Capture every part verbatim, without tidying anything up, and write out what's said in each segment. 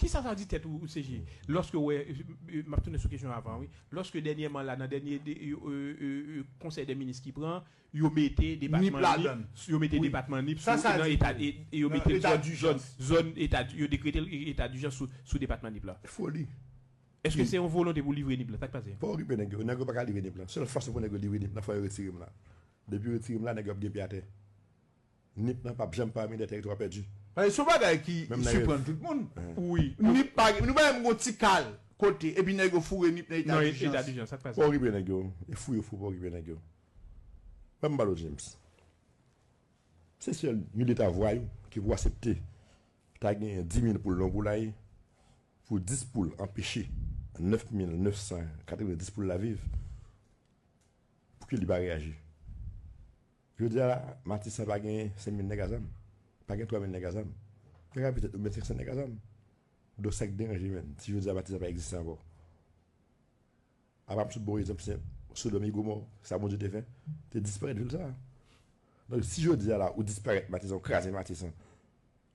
Kisa sa di tèt ou, C G? Lòske w wè, e, e, m ap tounen sou kesyon avan, wi. Lòske dènyèman la, nan dènye de, e, e, e, e, konsèy dè minis ki pran, yo mete depatman Nip ladan. Yo mete Wi. Depatman Nip Sa, sou, sa nan di eta, tou. E, e yo Nan mete eta zòn, dijans. Zòn, zòn eta, yo dekrete eta dijans sou, sou depatman Nip la. Foli. Èske se yon volonte pou livre Nip la? Sa k pase? Pa okipe nèg yo. Nèg yo pa ka livre Nip la. Sèl fason pou nèg yo livre Nip la, fò yo retire m la. Depi yo retire m la, nèg yo ap gen pye atè. Nip lan p ap janm pami de tèritwa pèdi. Paske se yon bagay ki Menm nan yo- siprann tout moun. Wi. Nip pa, nou pa menm gon ti kal kote, epi nèg yo foure Nip nan eta Nan dijans. Eta dijans, sa k pase? Pa okipe nèg yo. E fou yo fou, pa okipe nèg yo. Ban m ba w, James. Se sèl yon leta vwayou ki pou aksepte ta genyen dis mil poul nan yon poulaye, pou dis poul anpeche nèf mil nèf san katrevenndis poul la viv, pou ke li pa reyaji. Jodi a la, Matisan pa gen senk mil nèg a zam, pa gen twa mil nèg a zam. Yo ka petèt ou met senk san nèg a zam. Donk sa k deranje menm, si jodi a Matisan pa egziste ankò. Apa m sot ba w egzanp senp, Sodòm e Gomò, sa Bondye te fè, te disparèt vil sa a. Donk si jodi a la, ou disparèt Matisan, ou kraze Matisan,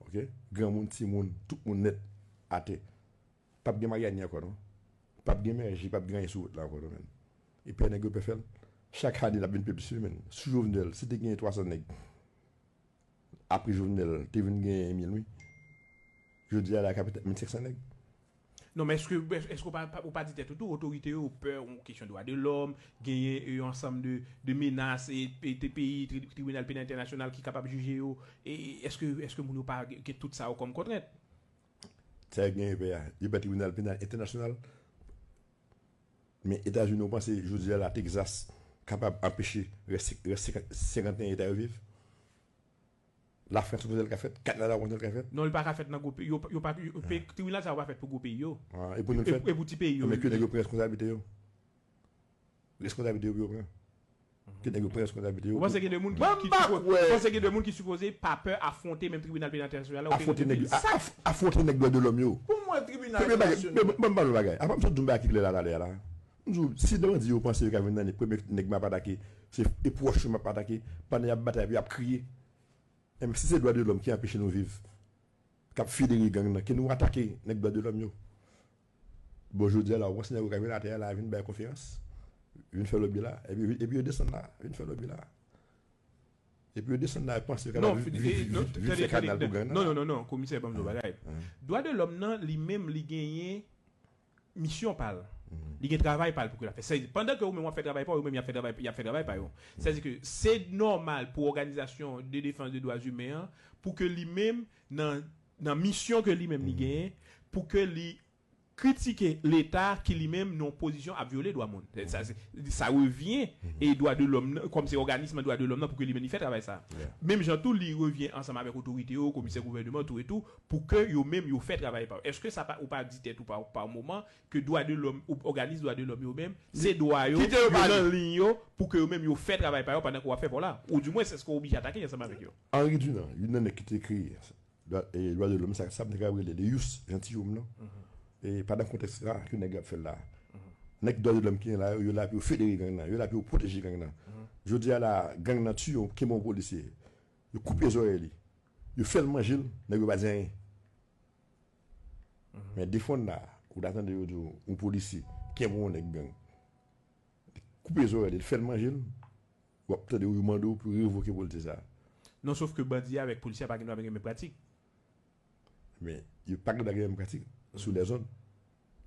oke? Granmoun, timoun, tout moun nèt atè. P ap gen Maryani ankò non. P ap gen Mèji, p ap gen anyen sou wout la ankò non, menm. E pè nèg yo pè fè l. Chak ane, l ap vin pi plis wi, menm. Sou Jovenel, si te genyen twa san nèg, apre Jovenel, te vin genyen mil wi. Jodi a la, ka petèt mil senk san nèg. Non, men èske, èske ou pa, pa- ou pa di tèt ou tou, otorite yo pè yon kesyon dwa de lòm, genyen yon ansanm de, de menas e, e te peyi, tri- tribinal penal entènasyonal ki kapab jije yo, e, e èske, èske moun yo pa gen tout sa yo kòm kontrent? Sa yo genyen pè a, yo pè tribinal penal entènasyonal. Men Etazini, ou panse jodi a la, Texas kapab anpeche rès, rès senkant, senkant eta yo viv? Lafrans, ou panse l ka fèt? Kanada, ou panse l ka fèt? Non, li pa ka fèt nan gwo peyi. Yo, yo pa, yo, pe- tribinal sa yo pa fèt pou gwo peyi yo. Ah, e pou nou l E, fèt? E pou ti peyi yo. Men ke nèg yo pran responsablite yo. Responsablite yo pou yo pran. Ke nèg yo pran responsablite yo. Ou panse gen de moun ki, Ban ki m pa sipo- kwè. Ou panse gen de moun ki sipoze pa pè afwonte menm tribinal penal entènasyonal la? Afwonte nèg, a- af- afwonte nèg dwa de lòm yo. Pou mwen, tribinal Premye bagay, entènasyonal men, ban m ba nou bagay. Apa m sot di w yon bagay ki klè la talè a la. M di w, si bandi yo panse yo ka vin nan premye nèg m ap atake, se e pwòch yo m ap atake, pandan y ap batay epi y ap kriye. Enben, si se dwa de lòm ki anpeche nou viv, k ap federe gang nan, ke nou atake nèg dwa de lòm yo. Bon, jodi a la, ou panse nèg yo ka vin atè a la, vin bay konferans, vin fè lòbi la, epi, epi yo desann la, vin fè lòbi la. Epi yo desann la, yo panse yo ka Non, vin, fi- vin, e, vin, non, vin tande, fè tande, kanal pou gang nan. Non, non, non, non, komisè, ban m di w yon bagay. Dwa de lòm nan, li menm, li genyen misyon pa l. Li gen travay pa l pou ke l ap fè. Sèdi, pandan ke ou menm w ap fè travay pa w, yo menm y ap fè travay, y ap fè travay pa yo. Sèdi ke se nòmal pou òganizasyon de defans de dwa imen an, pou ke li menm, nan, nan misyon ke li menm li genyen, pou ke li kritike Leta ki li menm nan yon pozisyon ap vyole dwa moun. Sa, se- sa revyen e dwa de lòm nan, kòm se òganis dwa de lòm nan, pou ke li menm li fè travay sa. Menm jan tou, li revyen ansanm avèk otorite yo, komisè gouvènman, tou e tou, pou ke yo menm yo fè travay pa yo. Èske sa pa, ou pa di tèt ou pa, pa moman, ke dwa de lòm, ou òganis dwa de lòm yo menm, se dwa yo, Kite yo yo pale. Nan liy yo, pou ke yo menm yo fè travay pa yo pandan ke w ap fè pa w la. Ou di mwens, èske w oblije atake ansanm avèk yo? Henri Dunant, youn nan nèg ki te kreye dwa, e, dwa de lòm, sa, sa m te ka rele le ius gentium nan. E pa nan kontèks la ke nèg yo ap fè l la. Nèg dwa de lòm ki gen la yo, yo la pou yo federe gang nan, yo la pou yo pwoteje gang nan. Jodi a la, gang nan tiye yon, kenbe yon polisye, yo koupe zòrèy li, yo fè l manje l, nèg yo pa di anyen. Men defann la, ou ta tande yo di w, yon polisye kenbe yon nèg gang, koupe zòrèy li, fè l manje l, w ap tande yo mande w pou revoke polisye sa a. Non, sof ke bandi a avèk polisye a pa gen dwa gen menm pratik. Men, yo pa gen dwa gen menm pratik sou lèzòn.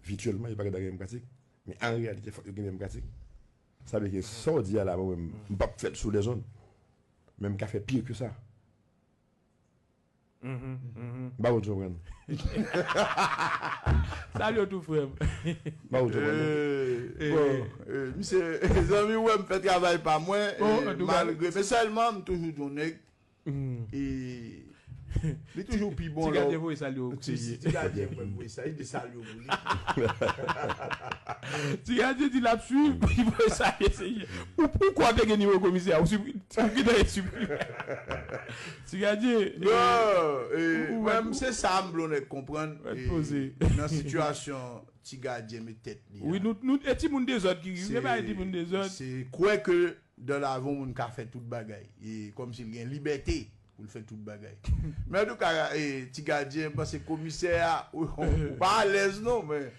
Vityèlman, yo pa gen dwa gen menm pratik. Men an reyalite, fòk yo gen menm pratik. Sa vle di, sa w di a la, mwen menm, m p ap fè l sou lèzòn. Men m ka fè pi ke sa. M pa konn si w konprann. Salye w tou, frè m. M pa konn si w konprann. Bon, misye, zanmi, wè m fè travay pa mwen, malgre, men sèlman m toujou di yon nèg, e li toujou pi bon lè. Ti Gadyen voye salye w, Ti Gadyen, mwen voye salye, li salye w pou li. Ti Gadyen di l ap swiv, li voye salye, Seyè. Ou, ou kwè w te gen nimewo komisè a, ou siprimen. Ou gentan siprimen. Ti Gadyen, yo, e, mwen, se sa m vle nèg konprann, e, nan sitiyasyon Ti Gadyen met tèt li a. Wi, nou, nou, e timoun dezòd ki rive, pa e timoun dezòd. Se kwè ke dans la vie, yon moun ka fè tout bagay. E kòmsi l gen libète. pou l fè tout bagay. Men antouka, e, ti gadyen, m panse komisè a, ou, ou pa alèz non, men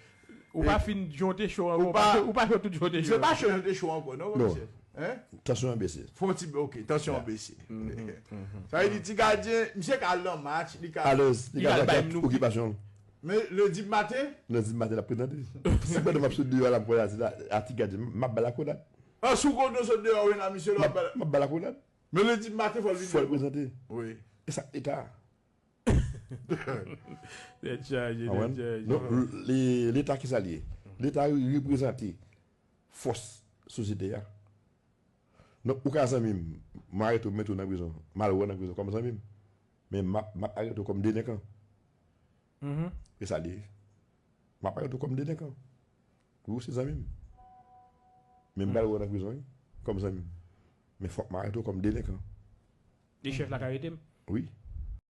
Ou pa fin jwe te cho ankò, ou pa jwe tout jwe te cho. Se pa cho te cho ankò, non, komisè? Hein? Tansyon an bese. Fon ti, ok, tansyon an bese. Sa vle di ti gadyen, misye ka al nan match, li ka alèz, li ka bay okipasyon. Men lendi maten? Lendi maten, l ap prezante. Si pandan m ap sot deyò la, m kwè a ti gadyen, m ap ba l akolad. An sou kote w sot deyò, wi, nan misye la, m ap ba l akolad. Men lendi maten, fò l vin. Fò l prezante. Wi. E sa, eta. Tèt chaje, tèt chaje. Non, Leta ki sa l ye? Leta reprezante fòs sosyete a. Non, ou ka zanmi m, m arete w, m mete w nan prizon, m al wè w nan prizon kòm zanmi m. Men m ap, m ap arete w kòm delenkan. E sa l ye. M ap arete w kòm delenkan. Wi, ou se zanmi m. Men m pral wè w nan prizon, wi, kòm zanmi m. Men fòk m arete w kòm delenkan. E chèf la ka arete m? Wi.